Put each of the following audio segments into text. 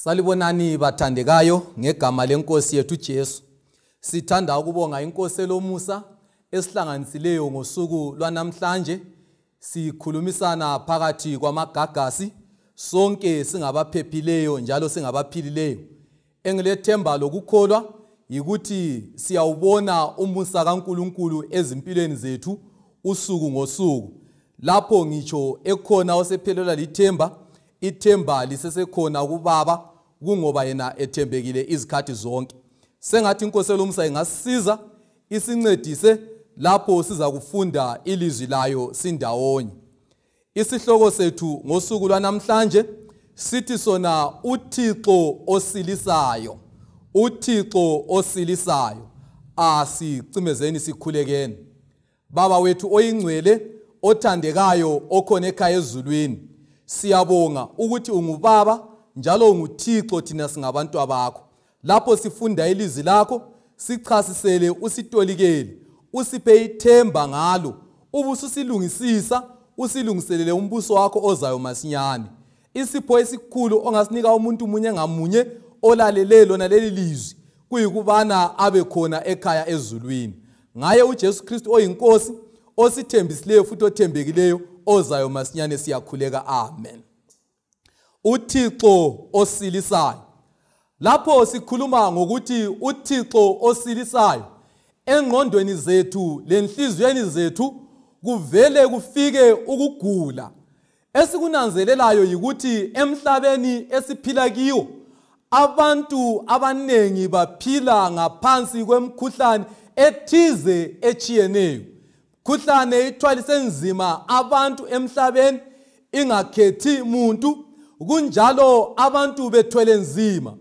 Salibonani bathandekayo ngegama lenkosi yethu Jesu. Sithanda ukubonga inkosi elomusa esihlanganisileyo ngosuku lwanamhlanje. Sikhulumisana phakathi kwamagagasi, sonke singabaphephileyo njalo singabaphilileyo. Engilethemba lokukholwa yikuthi siyawubona umusa kaNkuluNkulu ezimpilweni zethu usuku ngosuku. Lapho ngitsho ekhona osephelelwa lithemba, ithemba lisesekhona kubaba kungoba yena ethembekile izikhathi zonke. Sengathi inkosi elomusa ingasisiza isincedise lapho siza kufunda ilizwi layo sindawonye. Isihloko sethu ngosuku lwanamhlanje sithi sona uThixo osilisayo. uThixo osilisayo. Asicimezeni sikhulekeni. Baba wethu oyingcwele othandekayo okhona ekhaya ezulwini, siyabonga ukuthi ungubaba njalo unguThixo, thina singabantu abakho. Lapho sifunda ilizwi lakho, sichasisele, usitolikele, usiphe ithemba ngalo, ubususilungisisa, usilungiselele umbuso wakho ozayo masinyane. Isipho esikhulu ongasinika umuntu munye ngamunye olalele lona leli lizwi kuyikubana abe khona ekhaya ezulwini. Ngaye uJesu Kristu oyinkosi osithembisileyo futhi othembekileyo ozayo masinyane, siyakhuleka, amen. uThixo osilisayo. Lapho sikhuluma ngokuthi uThixo osilisayo, engqondweni zethu lenhliziyweni zethu kuvele kufike ukugula. Esikunanzelelayo yikuthi emhlabeni esiphila kiwo abantu abanengi baphila ngaphansi kwemikhuhlane ethize etshiyeneyo. Khuhlane ithwalise nzima abantu emhlabeni ingakhethi muntu, kunjalo abantu bethwele nzima.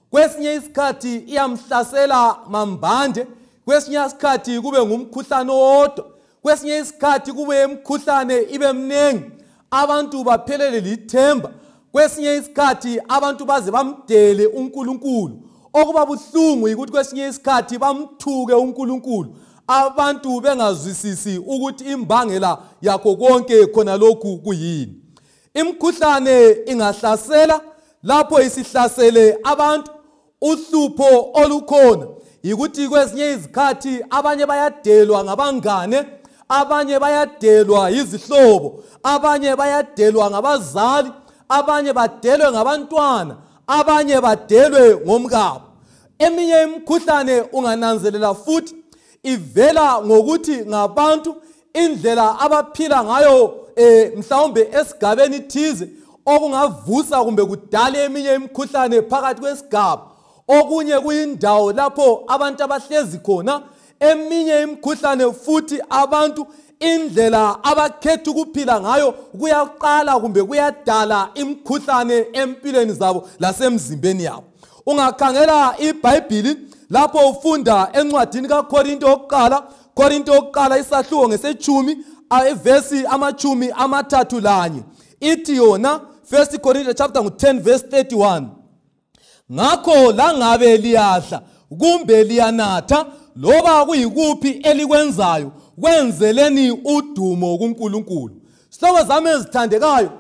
Kwesinye isikhathi iyamhlasela mambande, kwesinye isikhathi kube ngumkhuhlane owodwa, kwesinye isikhathi kube imikhuhlane ibe mningi, abantu baphelele lithemba. Kwesinye isikhathi abantu baze bamdele uNkulunkulu. Okuba buhlungu yikuthi kwesinye isikhathi bamthuke uNkulunkulu, abantu bengazwisisi ukuthi imbangela yakho konke khona lokhu kuyini. Imikhuhlane ingahlasela, lapho isihlasele abantu uhlupho olukhona yikuthi kwezinye izikhathi abanye bayadelwa ngabangane, abanye bayadelwa izihlobo, abanye bayadelwa ngabazali, abanye badelwe ngabantwana, abanye badelwe ngomkabo. Eminye imikhuhlane ungananzelela futhi ivela ngokuthi ngabantu indlela abaphila ngayo mhlawumbe esigabeni thize, okungavusa kumbe kudale eminye imikhuhlane phakathi kwesigaba. Okunye kuyindawo lapho abantu abahlezi khona. Eminye imikhuhlane futhi abantu indlela abakhetha ukuphila ngayo kuyaqala kumbe kuyadala imikhuhlane empilweni zabo lasemzimbeni yabo. Ungakhangela iBhayibhili lapho ufunda encwadini kaKorinto wokuqala, Korinto wokuqala isahluko ngesechumi evesi 31, ithi yona 1 Corinthians chapter 10 verse 31, ngakho langabe liyadla kumbe liyanatha loba kuyikuphi elikwenzayo, kwenzeleni udumo kuNkulunkulu. Sihlobo zami ezithandekayo,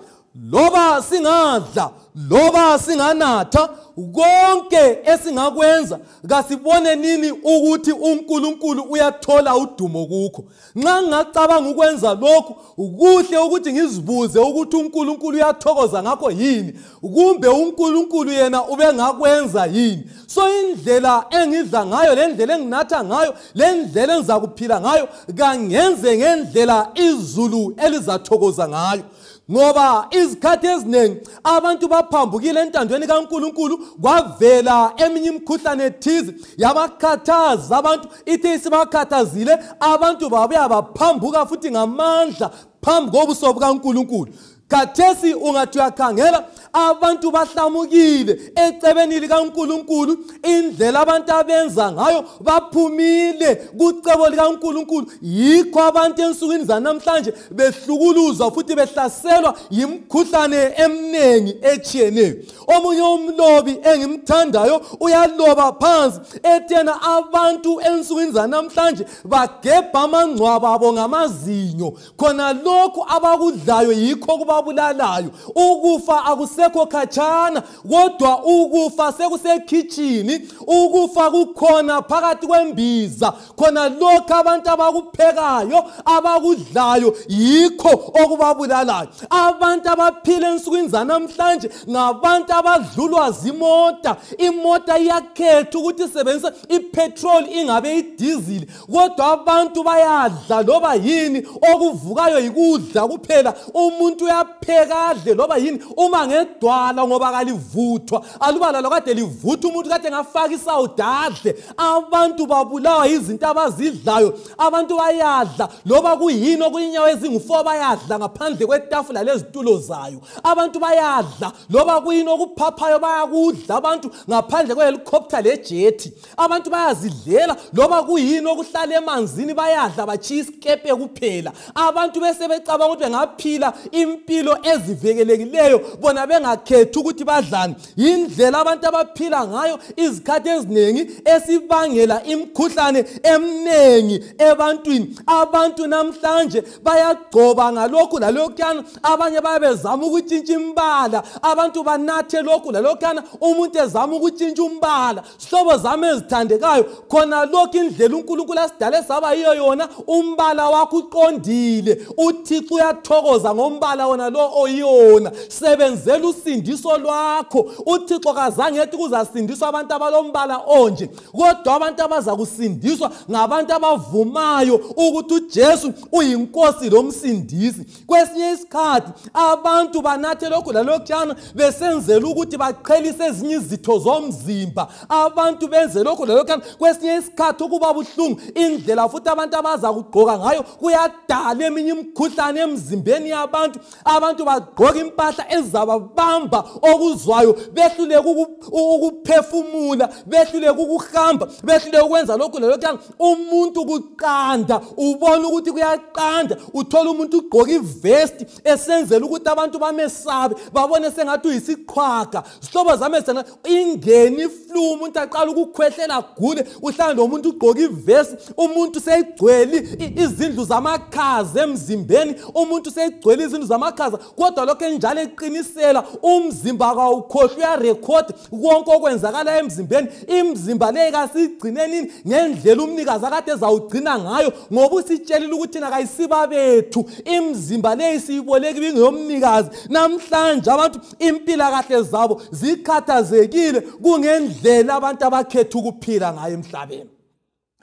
loba singadla loba singanatha, konke esingakwenza kasibone nini ukuthi uNkulunkulu uyathola udumo kukho. Nxa ngingacabanga ukwenza lokhu, kuhle ukuthi ngizibuze ukuthi uNkulunkulu uyathokoza ngakho yini, kumbe uNkulunkulu yena ubengakwenza yini. So indlela engidla ngayo, lendlela enginatha ngayo, lendlela engizakuphila ngayo, kangenze ngendlela izulu elizathokoza ngayo. Ngoba izikhathi eziningi abantu baphambukile entandweni kaNkulunkulu, kwavela eminye imikhuhlane ethize yabakhathaza abantu. Ithe isibakhathazile abantu babuya baphambuka futhi ngamandla phambi kobuso bukaNkulunkulu. Khathesi ungathi uyakhangela abantu bahlamukile ecebeni likaNkulunkulu, indlela abantu abenza ngayo baphumile kucebo likaNkulunkulu. Yikho abantu ensukwini zanamhlanje behlukuluzwa futhi behlaselwa yimikhuhlane eminingi etshiyeneyo. Omunye umlobi engimthandayo uyaloba phansi ethena abantu ensukwini zanamhlanje bagebha amangcwaba abo ngamazinyo, khona lokhu abakudlayo yikho kuba okubabulalayo. Ukufa akusekho khatshana, kodwa ukufa sekusekhitshini. Ukufa kukhona phakathi kwembiza, khona lokhu abantu abakuphekayo abakudlayo yikho okubabulalayo. Abantu abaphila ensukwini zanamhlanje ngabantu abadlulwa zimota. Imota iyakhetha ukuthi isebenzise ipetrol ingabe idizili, kodwa abantu bayadla loba yini okuvukayo yikudla kuphela. Umuntu uyapheka adle loba yini uma ngedwala ngoba kalivuthwa, aluba lalo kade livutha umuntu kade ngafaka isawuda adle. Abantu babulawa izinto abazidlayo. Abantu bayadla loba kuyini okuyinyawo ezingu-4 bayadla ngaphandle kwetafula lezitulo zayo. Abantu bayadla loba kuyini okuphaphayo bayakudla abantu ngaphandle kwehelicopter lejethi. Abantu bayazidlela loba kuyini okuhlala emanzini bayadla batshiya isikepe kuphela. Abantu bese becabanga ukuthi bengaphila impilo ezivekelekileyo bona bengakhethi ukuthi badlani. Indlela abantu abaphila ngayo izikhathi eziningi esibangela imikhuhlane eminingi ebantwini. Abantu namhlanje bayagcoba ngalokhu nalokhuyana, abanye bayabezama ukutshintsha imbala, abantu banathe lokhu nalokhuyana, umuntu ezama ukutshintsha umbala. Sihlobo zami ezithandekayo, khona lokhu indlela uNkulunkulu asidale saba yiyo yona, umbala wakho uqondile. UThixo uyathokoza ngombala wona lo oyiyona. Sebenzela usindiso lwakho. UThixo kazange ethi kuzasindiswa abantu abalombala onje, kodwa abantu abaza kusindiswa ngabantu abavumayo ukuthi uJesu uyinkosi lomsindisi. Kwesinye isikhathi abantu banathe lokhu nalokhuyana besenzela ukuthi baqhelise ezinye izitho zomzimba. Abantu benze lokhu nalokhuyana. Kwesinye isikhathi ukuba buhlungu indlela futhi abantu abaza kugqoka ngayo kuyadala eminye imikhuhlane emzimbeni yabantu. Abantu bagqoka impahla ezababamba okuzwayo, behluleke ukuphefumula, behluleke ukuhamba, behluleke ukwenza lokhu nalokhuyana. Umuntu kuqanda, ubona ukuthi kuyaqanda, uthola umuntu ugqoka ivesti esenzela ukuthi abantu bamesabe, babone sengathi uyisiqhwaga. Sihlobo zami ezithanda, ingeni iflu, umuntu aqala ukukhwehlela agule, uhlala nomuntu ugqoka ivesti, umuntu seyigcwele izindlu zamakhaza emzimbeni, umuntu seyigcwele izindlu zamakhaza, kodwa lokho enjalo eqinisela umzimba kawukhohlwa, uyarekhoda konke okwenzakala emzimbeni. Imizimba leyo kasigcineni ngendlela umnikazi akade ezawugcina ngayo, ngoba usitshelile ukuthi thina kayisiba bethu. Imizimba leyo siyiboleka ibingeyomnikazi. Namhlanje abantu impilakahle zabo zikhathazekile kungendlela abantu abakhetha ukuphila ngayo emhlabeni.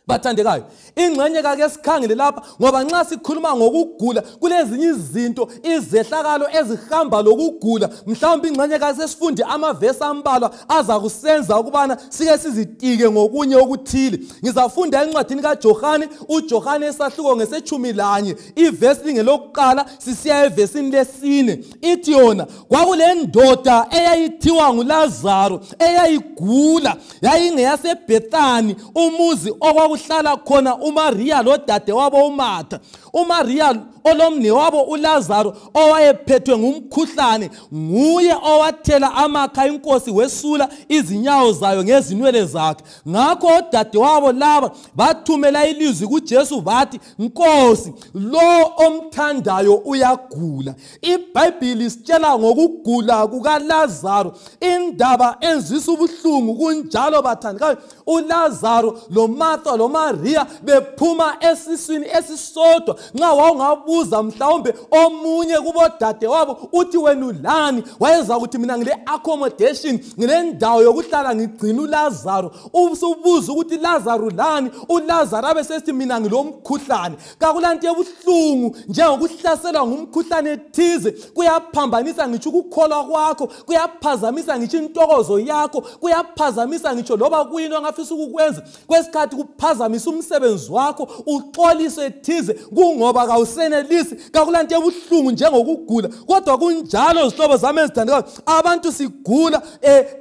Bathandekayo, ingxenye kake sikhangele lapha, ngoba nxa sikhuluma ngokugula kulezinye izinto izehlakalo ezihamba lokugula. Mhlawumbe ingxenye kake sifunde amavesi ambalwa aza kusenza ukubana sike sizitike ngokunye okuthile. Ngizafunda encwadini kaJohane, uJohane esahluko nge-11, ivesi lingelokuqala sisiya evesini 4. Ithi yona, kwakule ndoda eyayithiwa nguLazaro eyayigula, yayingeyaseBhethani, umuzi okwakuhlala khona uMaria lodade wabo uMartha. uMaria olomnewabo uLazaro owayephethwe ngumkhuhlane, nguye owathela amakha inkosi wesula izinyawo zayo ngezinwele zakhe. Ngakho odade wabo laba bathumela ilizwi kuJesu bathi, Nkosi, lo omthandayo uyagula. IBhayibhili isitshela ngokugula kukaLazaro, indaba enzwisa ubuhlungu. Kunjalo bathandekayo, uLazaro loMartha loMaria bephuma esiswini esisodwa. Nxa wawungabuza mhlawumbe omunye kubodade wabo uthi wena ulani, wayeza ukuthi mina ngile accommodation, ngile ndawo yokuhlala ngigcina uLazaro. Usubuza ukuthi Lazaro lani, uLazaro abe sesithi mina ngilomkhuhlane. Kakulanto ebuhlungu njengokuhlaselwa ngumkhuhlane ethize, kuyaphambanisa ngitsho ukukholwa kwakho, kuyaphazamisa ngitsho intokozo yakho, kuyaphazamisa ngitsho loba kuyini ongafisa ukukwenza. Kwesikhathi kuphazamisa umsebenzi wakho, uxoliswe ethize kungoba kawusenelisi. Kakulanto ebuhlungu njengokugula. Kodwa kunjalo zihlobo zami ezithandekayo, abantu sigula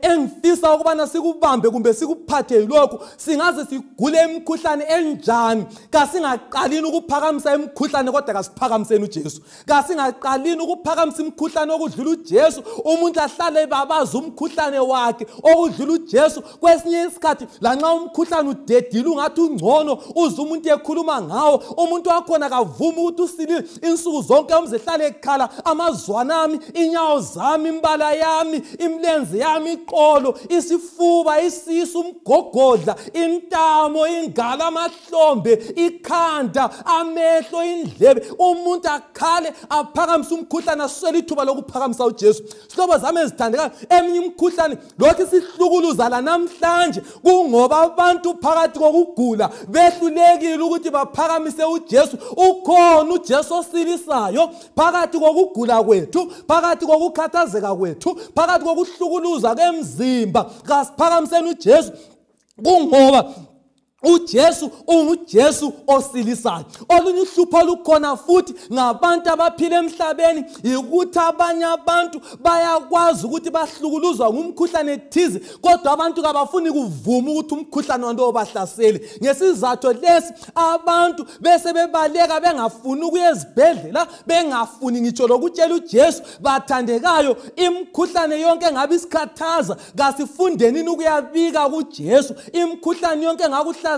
engifisa ukubana sikubambe kumbe sikuphathe yilokhu. Singaze sigule imikhuhlane enjani, kasingaqalini ukuphakamisa imikhuhlane, kodwa kasiphakamiseni uJesu. Kasingaqalini ukuphakamisa imikhuhlane okudlula uJesu. Umuntu ahlale ebabaza umkhuhlane wakhe okudlula uJesu. Kwesinye isikhathi lanxa umkhuhlane udedile ungathi ungcono, uze umuntu ekhuluma ngawo, umuntu wakhona akavumi ukuthi usilile. Insuku zonke umze ehlale ekhala, amazwana ami, inyawo zami, imbala yami, imilenze yami, iqolo, isifuba, isisu, umgogodla, intamo, ingalo, amahlombe, ikhanda, amehlo, indlebe. Umuntu akhale aphakamise umkhuhlane, aswele ithuba lokuphakamisa uJesu. Sihlobo zami ezithandekayo, eminye imikhuhlane lokhu isihlukuluza la namhlanje kungoba abantu phakathi kokugula behlulekile ukuthi baphakamise uJesu. Ukhona uJesu osilisayo phakathi kokugula kwethu, phakathi kokukhathazeka kwethu, phakathi kokuhlukuluza kwemzimba. Kasiphakamiseni uJesu, kungoba uJesu unguJesu osilisayo. Olunye uhlupho olukhona futhi ngabantu abaphila emhlabeni yikuthi abanye abantu bayakwazi ukuthi bahlukuluzwa ngumkhuhlane ethize, kodwa abantu kabafuni kuvuma ukuthi umkhuhlane wanto obahlasele. Ngesizathu lesi abantu bese bebaleka bengafuni ukuya ezibhedlela, bengafuni ngitsho lokutshela uJesu. Bathandekayo, imikhuhlane yonke engabe isikhathaza, kasifundenini ukuyabika kuJesu. Imikhuhlane yonke engakuhlasela,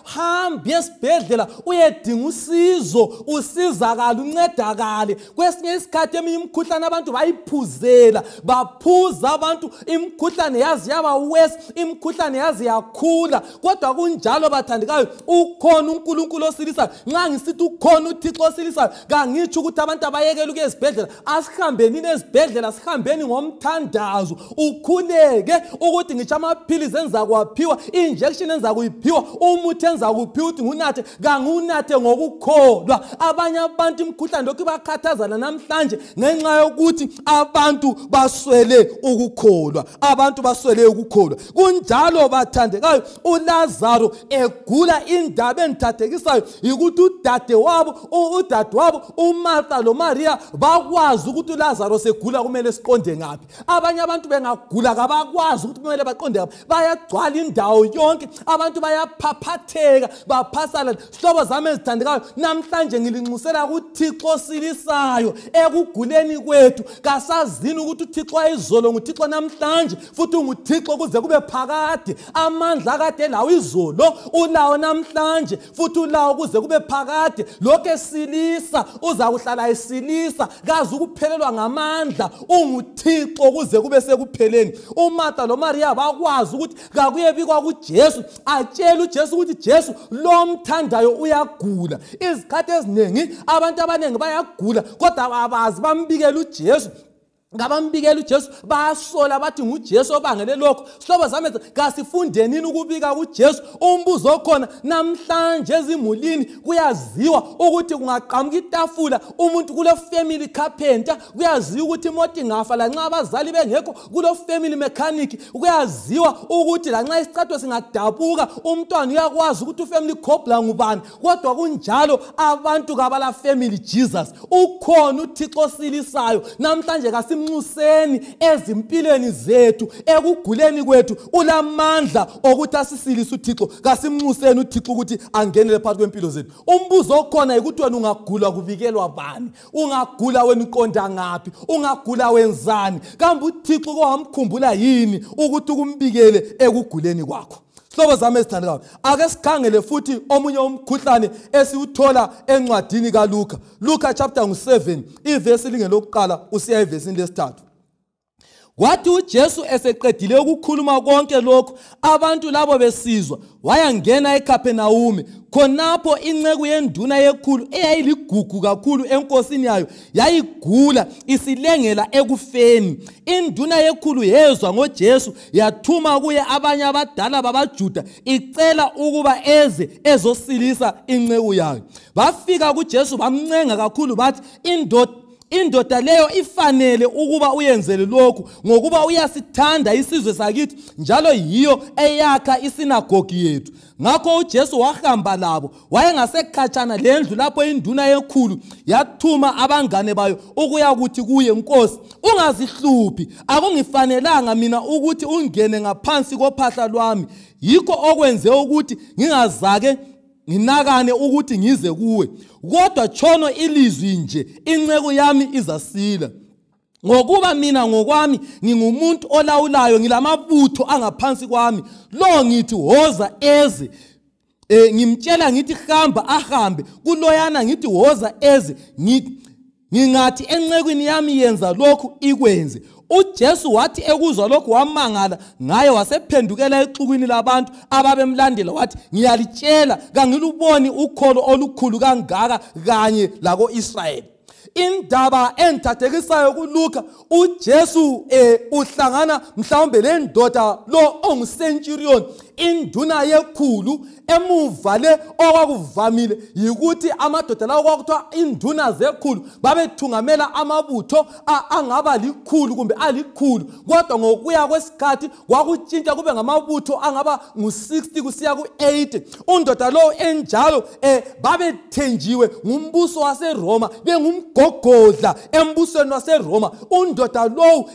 hambe esibhedlela uyedinga usizo, usizakale, uncedakale. Kwesinye isikhathi eminye imikhuhlane abantu bayiphuzela, baphuza abantu imikhuhlane yazi yaba worse, imikhuhlane yazi yakhula. Kodwa kunjalo bathandekayo, ukhona uNkulunkulu osilisayo. Nxa ngisithi ukhona uThixo osilisayo, kangitsho ukuthi abantu abayekele ukuya ezibhedlela. Asihambeni ezibhedlela, sihambeni ngomthandazo, ukhuleke ukuthi ngitsho amaphilisi enza kwaphiwa, injection enza kuyiphiwa, umuthi enza kuphiwa ukuthi ngunathe, kangunathe ngokukholwa. Abanye abantu imikhuhlane lokhu ibakhathazana namhlanje ngenxa yokuthi abantu baswele ukukholwa, abantu baswele ukukholwa. Kunjalo bathandekayo, uLazaro egula, indaba engithathekisayo yikuthi udadewabo uMartha loMaria bakwazi ukuthi uLazaro segula, kumele siqonde ngaphi. Abanye abantu bengagula kabakwazi ukuthi kumele baqonde ngaphi, bayagcwala indawo yonke, abantu bayaphaphatheka, baphasala. Sihlobo zami ezithandekayo, namhlanje ngilinxusela kuThixo osilisayo ekuguleni kwethu. Kasazini ukuthi uThixo wayizolo nguThixo namhlanje, futhi unguThixo kuze kube phakade. Amandla akade lawo izolo ulawo namhlanje, futhi ulawo kuze kube phakade. Lokho esilisa uza kuhlala esilisa, kazi ukuphelelwa ngamandla. UnguThixo kuze kube sekupheleni. uMartha loMaria bakwazi ukuthi kakuyebikwa kuJesu, atshela uJesu ukuthi Jesu lo mthandayo uyagula. Izikhathi eziningi abantu abaningi bayagula, kodwa abazi bambikela uJesu. Ngabambikela uJesu bayasola, bathi nguJesu obangele lokho. Sihlobo zami, kasifundenini ukubika kuJesu. Umbuzo okhona namhlanje ezimulini, kuyaziwa ukuthi kungaqhamuka itafula umuntu kulo family carpenter, kuyaziwa ukuthi imoto ingafa lanxa abazali bengekho, kulo family mechanic, kuyaziwa ukuthi lanxa isicatho singadabuka umntwana uyakwazi ukuthi ufamily cobbler ngubani. Kodwa kunjalo abantu kabala family Jesus. Ukhona uThixo osilisayo namhlanje, kasimnxuseni ezimpilweni zethu, ekuguleni kwethu. Ulamandla okuthi asisilise uThixo. Kasimnxuseni uThixo ukuthi angenele phakathi kwempilo zethu. Umbuzo okhona ukuthi wena ungagula kubikelwa bani? Ungagula wena uqonda ngaphi? Ungagula wenzani? Kambe uThixo kowamkhumbula yini ukuthi ukumbikele ekuguleni kwakho? Sihlobo zami ezithandekayo, ake sikhangele futhi omunye umkhuhlane esiwuthola encwadini kaLuka. Luka chapter 7, ivesi lingelokuqala usiya evesini lesithathu. Kwathi uJesu eseqedile ukukhuluma konke lokhu, abantu labo besizwa, wayangena eKapenawume. Khonapho inceku yenduna yekhulu eyayiligugu kakhulu enkosini yayo yayigula isilengela ekufeni. Induna yekhulu yezwa ngoJesu, yathuma kuye abanye abadala babaJuda icela ukuba eze ezosilisa inceku yayo. Bafika kuJesu bamncenga kakhulu, bathi indoda leyo ifanele ukuba uyenzele lokhu, ngokuba uyasithanda isizwe sakithi, njalo yiyo eyakha isinagogi yethu. Ngakho uJesu wahamba labo. Wayengasekhatshana lendlu lapho induna yekhulu yathuma abangane bayo ukuya kuthi kuye, Nkosi, ungazihluphi, akungifanelanga mina ukuthi ungene ngaphansi kophahla lwami. Yikho okwenze ukuthi ngingazake nginakane ukuthi ngize kuwe, kodwa tshono ilizwi nje, inceku yami izasila. Ngokuba mina ngokwami ngingumuntu olawulayo, ngilamabutho angaphansi kwami. Lo ngithi woza eze, Ngimtshela ngithi hamba ahambe, kuloyana ngithi woza eze, ngingathi encekwini yami yenza lokhu ikwenze. UJesu wathi ekuzwa lokhu wamangala ngaye, wasephendukela exukwini labantu ababemlandela wathi, ngiyalitshela kangiluboni ukholo olukhulu kangaka kanye lako-Israyeli. Indaba engithathekisayo kuLuka, uJesu uhlangana mhlawumbe lendoda lo ongucenturion, induna yekhulu. Emuva le okwakuvamile yikuthi amadoda lawo kwakuthiwa induna zekhulu babethungamela amabutho angaba likhulu kumbe alikhulu, kodwa ngokuya kwesikhathi kwakutshintsha kube ngamabutho angaba ngu-60 kusiya ku-80. Undoda lowo enjalo babethenjiwe ngumbuso waseRoma, bengumgogodla embusweni waseRoma. Undoda lowo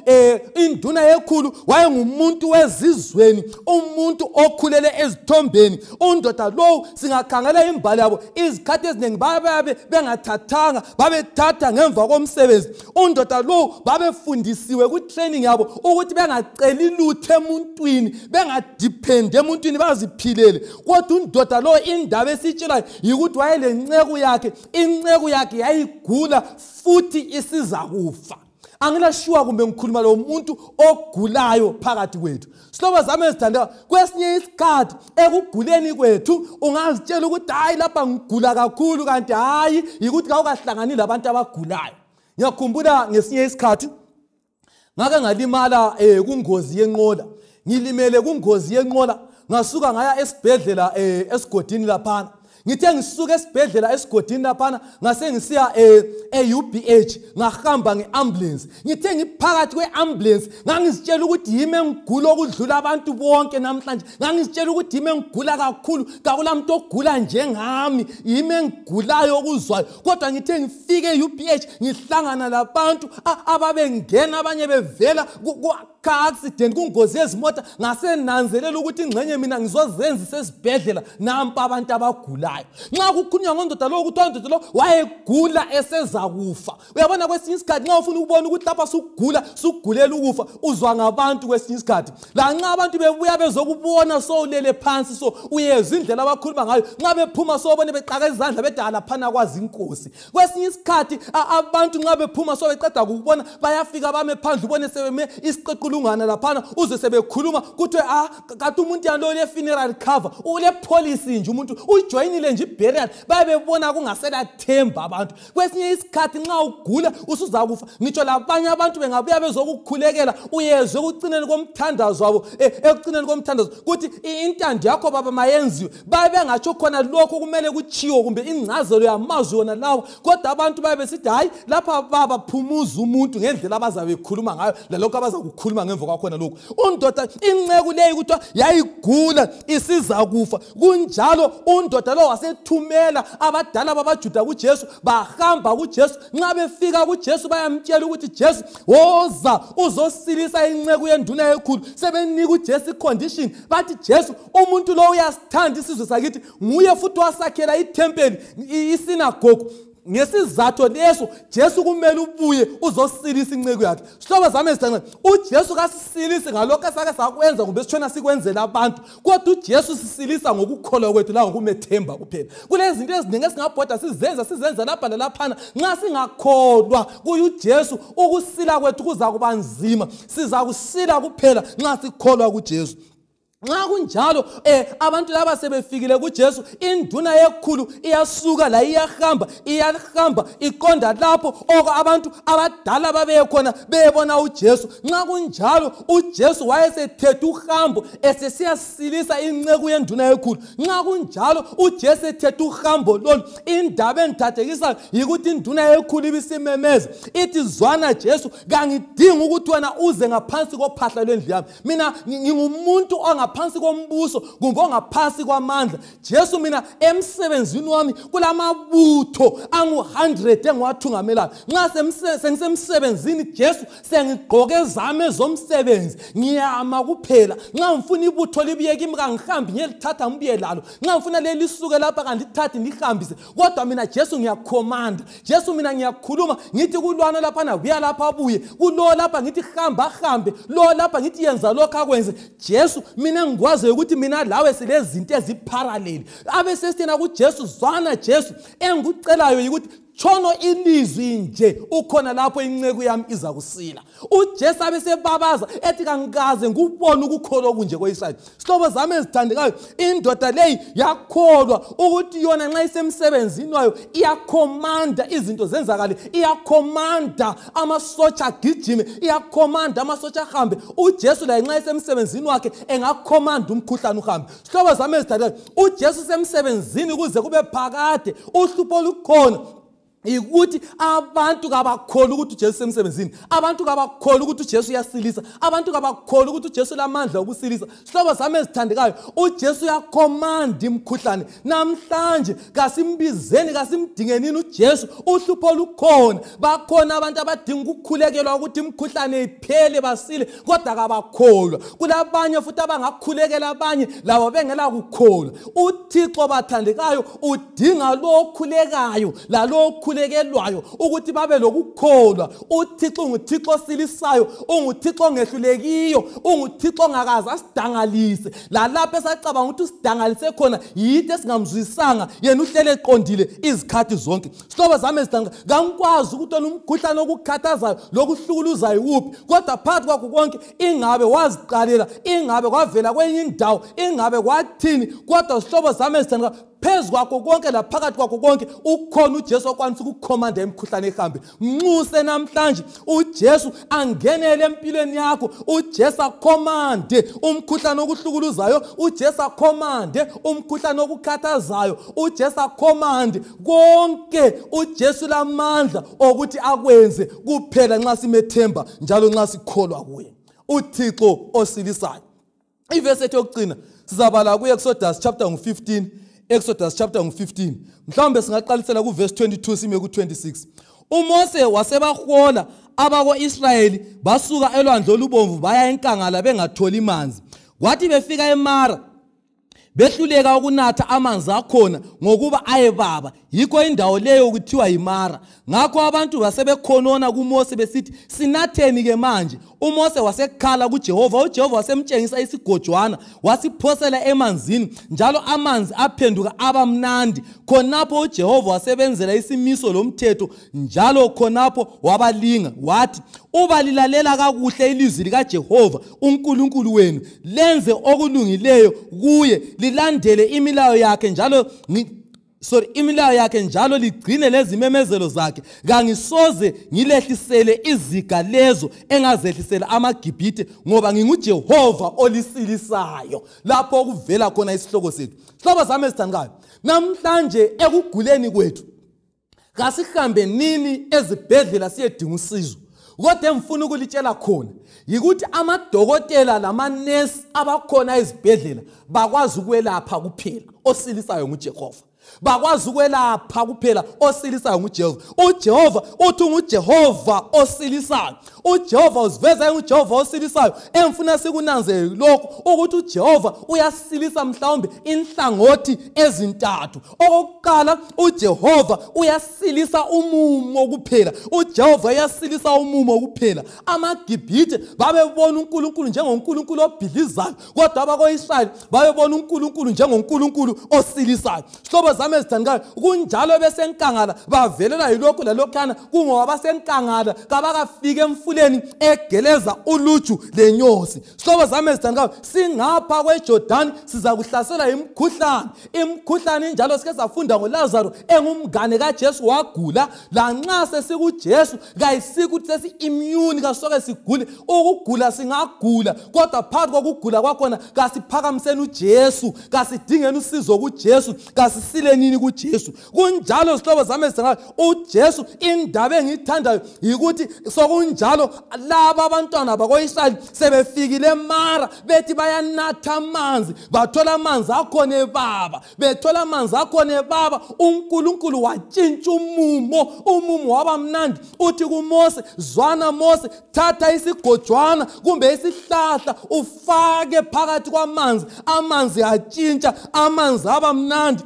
induna yekhulu wayengumuntu wezizweni, umuntu okhulele ezithombeni. Undoda lowo singakhangela imbali yabo, izikhathi eziningi babe bengathathanga, babethatha ngemva komsebenzi. Undoda lowo babefundisiwe ku-training yabo ukuthi bengaceli lutho emuntwini, bengadephendi emuntwini, baziphilele. Kodwa undoda lowo indaba esitshelayo yikuthi wayelenceku yakhe, inceku yakhe yayigula futhi isiza kufa. Angilashuwa kumbe ngikhuluma lo muntu ogulayo phakathi kwethu. Sihlobo zami ezithandekayo, kwesinye isikhathi ekuguleni kwethu ungazitshela ukuthi hayi lapha ngigula kakhulu, kanti hayi yikuthi kawukahlangani labantu abagulayo. Ngiyakhumbula ngesinye isikhathi ngake ngalimala kungozi yenqola. Ngilimele kungozi yenqola, ngasuka ngaya esibhedlela esigodini laphana. Ngithe ngisuka esibhedlela esigodini laphana ngase ngisiya e-UBH, ngahamba nge-ambulance. Ngithe ngiphakathi kwe-ambulance ngangizitshela ukuthi yimi engigula okudlula abantu bonke namhlanje, ngangizitshela ukuthi yimi engigula kakhulu, kakula muntu ogula njengami, yimi engigulayo okuzwayo. Kodwa ngithe ngifike e-UBH ngihlangana labantu ababengena, abanye bevela ka-accident, kungozi yezimota, ngasenanzelela ukuthi ingxenye mina ngizozenzisa esibhedlela, nampa abantu abagulayo. Nxa kukhulunywa ngondoda lowo, kuthiwa undoda lo wayegula eseza kufa. Uyabona kwesinye isikhathi nxa ufuna ukubona ukuthi lapha sugula, sugulela ukufa, uzwa ngabantu kwesinye isikhathi. La nxa abantu bebuya bezokubona sowulele phansi, so uyezwa indlela abakhuluma ngayo. Nxa bephuma sowubone beqaka izandla bethi laphana kwazi inkosi. Kwesinye isikhathi abantu nxa bephuma so beqeda ukubona bayafika bame phandle, ubone sebeme isiqequlungana laphana, uzwe sebekhuluma kuthiwe kade umuntu yalo le funeral cover, ule policy nje, umuntu ujoyinile nje iburial, bayabebona kungasela themba abantu. Kwesinye isikhathi nxa ugula usuza kufa, ngitsho labanye abantu bengabuya bezokukhulekela, uyezwe ekucineni komthandazo wabo, ekucineni komthandazo kuthi intando yakho baba mayenziwe, baye bengatsho khona lokho kumele kutshiwo kumbe ingcazelo yamazwi wona lawo, kodwa abantu baye besithi hayi lapha baba phumuza umuntu ngendlela abazabe bekhuluma ngayo lalokho abazakukhuluma ngemva kwakhona lokho. Undoda inceku leyi kuthiwa yayigula isiza kufa. Kunjalo undoda lo wasethumela abadala babaJuda kuJesu, bahamba kuJesu. Nxa befika kuJesu bayamtshela ukuthi Jesu woza uzosilisa inceku yenduna yekhulu. Sebenika uJesu icondition, bathi Jesu umuntu lo uyasithanda isizwe sakithi, nguye futhi wasakhela ithempeli, isinagogu. Ngesizathu leso Jesu kumele ubuye uzosilisa inceku yakhe. Sihlobo zami ezithandekayo, uJesu kasisilisi ngalokho esake sakwenza kumbe sitshona sikwenzela abantu, kodwa uJesu sisilisa ngokukholwa kwethu la ngokumethemba kuphela. Kulezinto eziningi esingabhoda sizenza lapha nalaphana, nxa singakholwa kuye uJesu ukusila kwethu kuza kuba nzima. Siza kusila kuphela nxa sikholwa kuJesu. Nxa kunjalo abantu laba sebefikile kuJesu, induna yekhulu iyasuka la iyahamba iqonda lapho oko abantu abadala babekhona bebona uJesu. Nxa kunjalo uJesu wayesethethe uhambo esesiyasilisa inceku yenduna yekhulu. Nxa kunjalo uJesu ethethe uhambo lolu, indaba engithathekisayo yikuthi induna yekhulu ibisimemeza ithi, zwana Jesu, kangidingi ukuthi wena uze ngaphansi kophahla lwendlu yami, mina ngingumuntu ongaphansi kombuso kumbe ongaphansi kwamandla. Jesu mina emsebenzini wami kulamabutho angu-100 engiwathungamelayo. Nxa sengisemsebenzini Jesu sengigqoke ezami ezomsebenzi, ngiyama kuphela. Nxa ngifuna ibutho libuye kimi kangihambi ngiyelithatha ngibuye lalo, nxa ngifuna leli lisuke lapha kangilithathi ngilihambise, kodwa mina Jesu ngiyakhomanda. Jesu mina ngiyakhuluma ngithi kulwana laphana buya lapha abuye, kulo lapha ngithi hamba ahambe, lo lapha ngithi yenza lokho akwenze. Jesu mina Mina engikwaziyo ukuthi mina lawe silezinto eziparallel. Abesesithena kuJesu, zwana Jesu, engikucelayo ukuthi tshono ilizwi nje ukhona lapho inceku yami iza kusila. UJesu abesebabaza ethi kangikaze ngikubone ukukholwa okunje ko-Israyeli. Sihlobo zami ezithandekayo, indoda leyi yakholwa ukuthi yona nxa isemsebenzini wayo iyakhomanda izinto zenzakale, iyakhomanda amasotsha agijime, iyakhomanda amasotsha ahambe. UJesu laye nxa isemsebenzini wakhe engakhomanda umkhuhlane uhambe. Sihlobo zami ezithandekayo, uJesu usemsebenzini kuze kube phakade. Uhlupho olukhona ukuthi abantu kabakholwa ukuthi uJesu usemsebenzini, abantu kabakholwa ukuthi uJesu uyasilisa, abantu kabakholwa ukuthi uJesu ulamandla okusilisa. Sihlobo sami ezithandekayo, uJesu uyakhomanda imikhuhlane. Namhlanje kasimbizeni, kasimdingenini uJesu. Uhlupho lukhona, bakhona abantu abadinga ukukhulekelwa ukuthi imikhuhlane iphele basile, kodwa kabakholwa. Kulabanye futhi abangakhulekela abanye labo bengela kukholwa. UThixo bathandekayo udinga lo okhulekayo lalo okhulekelwayo ukuthi babe lokukholwa. UThixo unguThixo osilisayo, unguThixo ongehlulekiyo, unguThixo ongakaze asidangalise. Lalapho esacabanga ukuthi usidangalise khona yithi esingamzwisanga, yena uhlele eqondile izikhathi zonke. Sihlobo zami ezithandekayo, kangikwazi ukuthi umkhuhlane okukhathazayo lokuhlukuluzayo uphi, kodwa phakathi kwakho konke ingabe waziqalela, ingabe kwavela kwenye indawo, ingabe kwathini, kodwa sihlobo zami ezithandekayo, phezu kwakho konke laphakathi kwakho konke ukhona uJesu okwanisa ukukhomanda imikhuhlane ihambe. Mnxuse namhlanje uJesu angenele empilweni yakho, uJesu akhomande umkhuhlane okuhlukuluzayo, uJesu akhomande umkhuhlane okukhathazayo, uJesu akhomande konke. uJesu lamandla okuthi akwenze kuphela nxa simethemba njalo nxa sikholwa kuye. uThixo osilisayo. Ivesi ethu yokugcina sizabala kuye Exodus chapter 15. Exodus chapter 15. Mhlawumbe singaqalisela ku verse 22 sime ku 26. uMose wasebahola abako-Israyeli basuka elwandle olubomvu baya enkangala bengatholi manzi. Kwathi befika eMara behluleka ukunatha amanzi akhona ngokuba ayebaba, yikho indawo leyo kuthiwa yiMara. Ngakho abantu basebekhonona kuMose besithi, sinatheni ke manje? uMose wasekhala kuJehova, uJehova wasemtshengisa isigojwana, wasiphosela emanzini, njalo amanzi aphenduka abamnandi. Khonapho uJehova wasebenzela isimiso lomthetho, njalo khonapho wabalinga wathi, uba lilalela kakuhle ilizwi likaJehova uNkulunkulu wenu, lenze okulungileyo kuye, lilandele imilayo yakhe njalo imilayo yakhe njalo ligcine lezimemezelo zakhe, kangisoze ngilehlisele iziga lezo engazehlisela amaGibhithe, ngoba nginguJehova olisilisayo. Lapho okuvela khona isihloko sethu. Sihlobo zami ezithandekayo, namhlanje ekuguleni kwethu kasihambe nini ezibhedlela siyedinga usizo, kodwa engifuna ukulitshela khona yikuthi amadokotela lamanesi abakhona ezibhedlela bakwazi ukwelapha kuphela, osilisayo nguJehova. Bakwazi ukwelapha kuphela, osilisayo nguJehova. uJehova uthi unguJehova osilisayo. uJehova uziveza enguJehova osilisayo. Engifuna sikunanzelele lokho ukuthi uJehova uyasilisa mhlawumbe inhlangothi ezintathu. Okokuqala, uJehova uyasilisa umumo kuphela. uJehova uyasilisa umumo kuphela. AmaGibhithe babebona uNkulunkulu njengoNkulunkulu obhidlizayo, kodwa abako-Israyeli babebona uNkulunkulu njengoNkulunkulu osilisayo. Sihlobo zami ezithandekayo, kunjalo besenkangala bavelela yilokhu lalokhana, kungoba basenkangala kabakafika emfuleni egeleza uluju lenyosi. Sihlobo zami ezithandekayo, singapha kweJordani siza kuhlaselwa imikhuhlane. Imikhuhlane injalo, sike safunda ngoLazaro engumngane kaJesu wagula. Lanxa sesikuJesu kayisikuthi sesi-immune, kasoke sigule. Ukugula singagula, kodwa phakathi kokugula kwakhona kasiphakamiseni uJesu, kasidingeni usizo kuJesu, kasisile nini kuJesu. Kunjalo sihlobo zami ezithandekayo, uJesu indaba engiyithandayo yikuthi sokunjalo laba abantwana bako-Israyeli sebefikile eMara, bethi bayanatha amanzi, bathola amanzi akhona ebaba, bethola amanzi akhona ebaba. uNkulunkulu watshintsha umumo, umumo waba mnandi. Uthi kuMose, zwana Mose, thatha isigojwana kumbe isihlahla ufake phakathi kwamanzi, amanzi atshintsha, amanzi aba mnandi.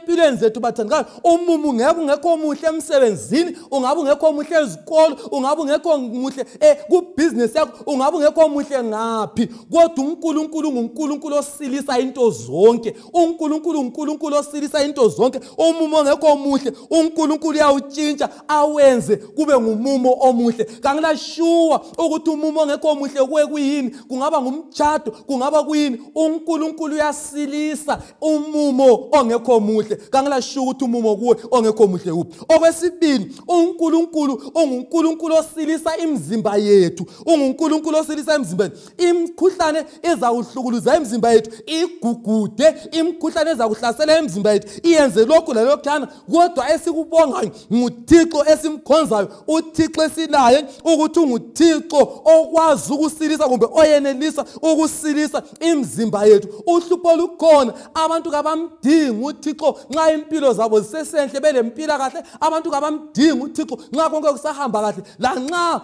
Empilweni zethu bathandekayo, umumo ungeke ungekho muhle emsebenzini, ungabe ungekho muhle ezikolo, ungabe ungekho muhle kubhizinesi yakho, ungabe ungekho muhle ngaphi, kodwa uNkulunkulu nguNkulunkulu osilisa into zonke. uNkulunkulu nguNkulunkulu osilisa into zonke. Umumo ongekho muhle uNkulunkulu uyawutshintsha awenze kube ngumumo omuhle. Kangilashuwa ukuthi umumo ongekho muhle kuwe kuyini, kungaba ngumtshado, kungaba kuyini, uNkulunkulu uyasilisa umumo ongekho muhle. Kangilashuwa ukuthi umumo kuwe ongekho muhle kuphi. Okwesibili, uNkulunkulu unguNkulunkulu osilisa imizimba yethu. UnguNkulunkulu osilisa imizimba yethu. Imikhuhlane ezawuhlukuluza imizimba yethu igugude, imikhuhlane ezakuhlasela imizimba yethu iyenze lokhu lalokhuyana, kodwa esikubongayo nguThixo esimkhonzayo, uThixo esilaye ukuthi unguThixo okwazi ukusilisa kumbe oyenelisa ukusilisa imizimba yethu. Uhlupho lukhona, abantu kabamdingi uThixo nxa impilo zabo zisesenhle belempilakahle, abantu kabamdingi uThixo nxa konke kusahamba kahle, lanxa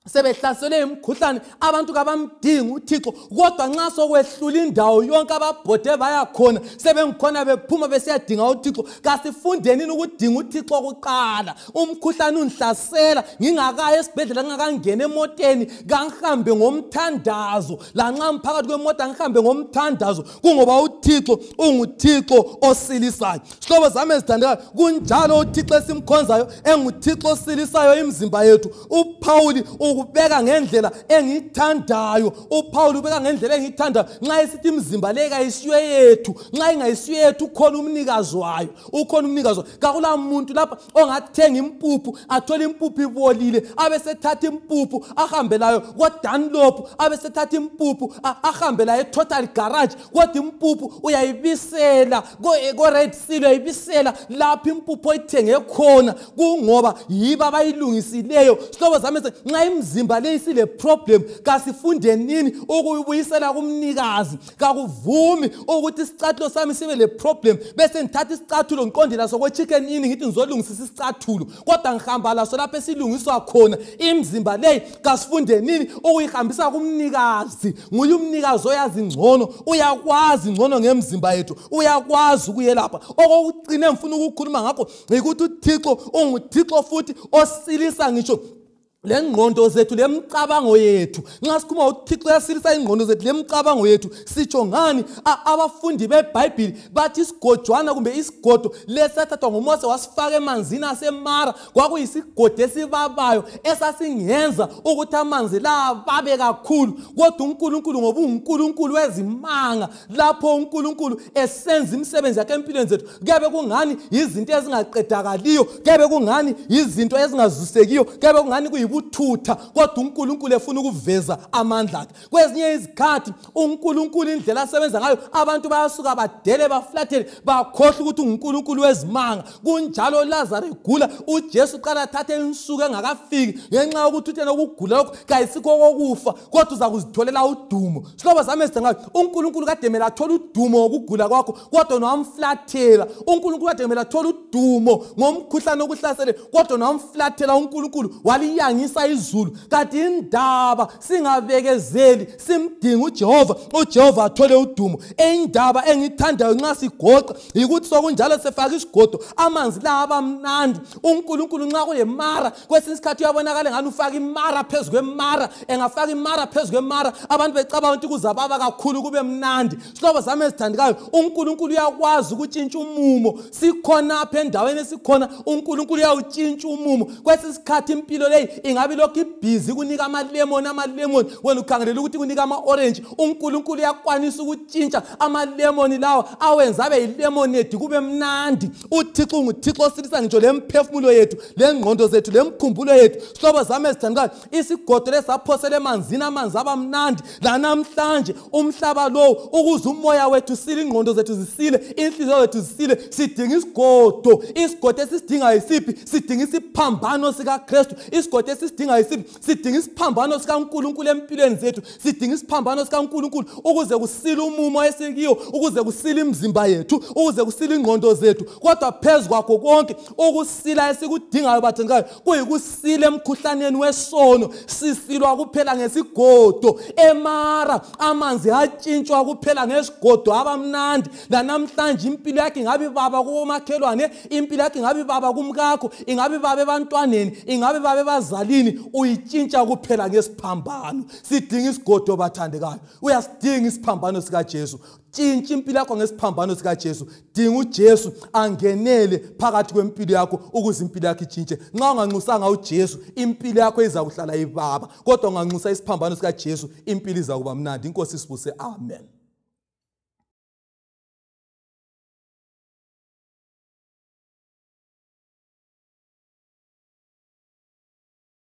sebehlaselwe imikhuhlane abantu kabamdingi uThixo, kodwa nxa sokwehlula indawo yonke ababhode baya khona sebengikhona bephuma besiyadinga uThixo. Kasifundenini ukudinga uThixo kuqala. Umkhuhlane ungihlasela ngingakayi esibhedlela, ngingakangeni emoteni, kangihambe ngomthandazo, lanxa ngiphakathi kwemota ngihambe ngomthandazo, kungoba uThixo unguThixo osilisayo. Sihlobo zami ezithandekayo, kunjalo uThixo esimkhonzayo enguThixo osilisayo imizimba yethu. UPawuli ukubeka ngendlela engiyithandayo, uPaul ubeka ngendlela engiyithandayo nxa esithi imizimba le kayisiyo yethu, nxa ingayisiyo yethu ukhona umnikazi wayo, ukhona umnikazi wayo. Kakula muntu lapha ongathenga impuphu athole impuphu ibolile, abesethatha impuphu ahambe layo koDunlop, abesethatha impuphu ahambe layo eTotal Garage, kodwa impuphu uyayibisela ko-Red Seal, uyayibisela lapho impuphu oyithenge khona, kungoba yibo abayilungisileyo. Sihlobo zami, nxa imizimba leyi sile problem, kasifundenini ukuyibuyisela kumnikazi. Kakuvumi ukuthi isicathulo sami sibe le problem bese ngithatha isicathulo ngiqonde laso kwe-Chicken Inn ngithi ngizolungisisa isicathulo, kodwa ngihamba laso lapho esilungiswa khona. Imizimba leyi kasifundenini ukuyihambisa kumnikazi. Nguye umnikazi oyazi ngcono, uyakwazi ngcono ngemizimba yethu, uyakwazi ukuyelapha. Okokugcina engifuna ukukhuluma ngakho yikuthi uThixo unguThixo futhi osilisa ngisho lengqondo zethu, lemicabango yethu. Nxa sikhuluma uThixo uyasilisa ingqondo zethu lemicabango yethu, sitsho ngani? Abafundi beBhayibhili bathi isigojwana kumbe isigodo lesathathwa nguMose wasifaka emanzini aseMara, kwakuyisigodo esibabayo esasingenza ukuthi amanzi la babe kakhulu, kodwa uNkulunkulu ngoba unguNkulunkulu wezimanga, lapho uNkulunkulu esenza imisebenzi yakhe empilweni zethu, kuyabe kungani izinto ezingaqedakaliyo, kuyabe kungani izinto ezingazusekiyo, kuyabe kungani kuyibuthutha, kodwa uNkulunkulu efuna ukuveza amandla akhe. Kwezinye izikhathi uNkulunkulu indlela asebenza ngayo abantu bayasuka badele baflathele bakhohlwe ukuthi unguNkulunkulu wezimanga. Kunjalo Lazaro egula, uJesu uqala athathe insuku engakafiki ngenxa yokuthi uthena ukugula lokhu kayisikho kokufa, kodwa uza kuzitholela udumo. Sihlobo sami esithangayo, uNkulunkulu kade mele athole udumo ngokugula kwakho, kodwa wamflathela. uNkulunkulu kade mele athole udumo ngomkhuhlane okuhlasele, kodwa wamflathela uNkulunkulu waliyangisa izulu. Kanti indaba singabekezeli, simdinga uJehova, uJehova athole udumo. Indaba engithandayo nxa sigoqa yikuthi sokunjalo sefaka isigodo, amanzi la abamnandi. uNkulunkulu nxa kulemara, kwesinye isikhathi uyabonakala ngani ufaka imara phezu kwemara, engafaka imara phezu kwemara abantu becabanga ukuthi kuzababa kakhulu kube mnandi. Sihlobo sami ezithandekayo, uNkulunkulu uyakwazi ukutshintsha umumo. Sikhona apha endaweni esikhona, uNkulunkulu uyawutshintsha umumo. Kwesinye isikhathi impilo leyi ingabe lokhu ibhizi kunika amalemoni, amalemoni wena ukhangelela ukuthi kunika ama-orange. uNkulunkulu uyakwanisa ukutshintsha amalemoni lawa awenza abe yilemonade kube mnandi. uThixo unguThixo osilisa ngitsho lemphefumulo yethu, lengqondo zethu, lemkhumbulo yethu. Sihlobo zami ezithandekayo, isigodo lesaphosela emanzini, amanzi abamnandi. Lanamhlanje umhlaba lowu, ukuze umoya wethu usile, ingqondo zethu zisile, inhliziyo zethu zisile, sidinga isigodo. Isigodo esisidingayo yisiphi? Sidinga isiphambano sikaKristu. Isigodo Esisidingayo isiphi? Sidinga isiphambano sikaNkulunkulu empilweni zethu. Sidinga isiphambano sikaNkulunkulu ukuze kusile umumo esikiyo, ukuze kusile imizimba yethu, ukuze kusile ingqondo zethu. Kodwa phezu kwakho konke ukusila esikudingayo bathandekayo kuyikusila emkhuhlaneni wesono. Sisilwa kuphela ngesigodo eMara, amanzi atshintshwa kuphela ngesigodo abamnandi. Lanamhlanje impilo yakhe ingabe baba kubomakhelwane, impilo yakhe ingabe baba kumkakho, ingabe baba ebantwaneni, ingabe baba ebazalini, uyitshintsha kuphela ngesiphambano. Sidinga isigodo bathandekayo. Uyasidinga isiphambano sikaJesu. Tshintsha impilo yakho ngesiphambano sikaJesu. Dinga uJesu angenele phakathi kwempilo yakho ukuze impilo yakho itshintshe. Nxa unganxusanga uJesu, impilo yakho iza kuhlala ibaba, kodwa unganxusa isiphambano sikaJesu, impilo iza kuba mnandi. Inkosi isibuse. Amen.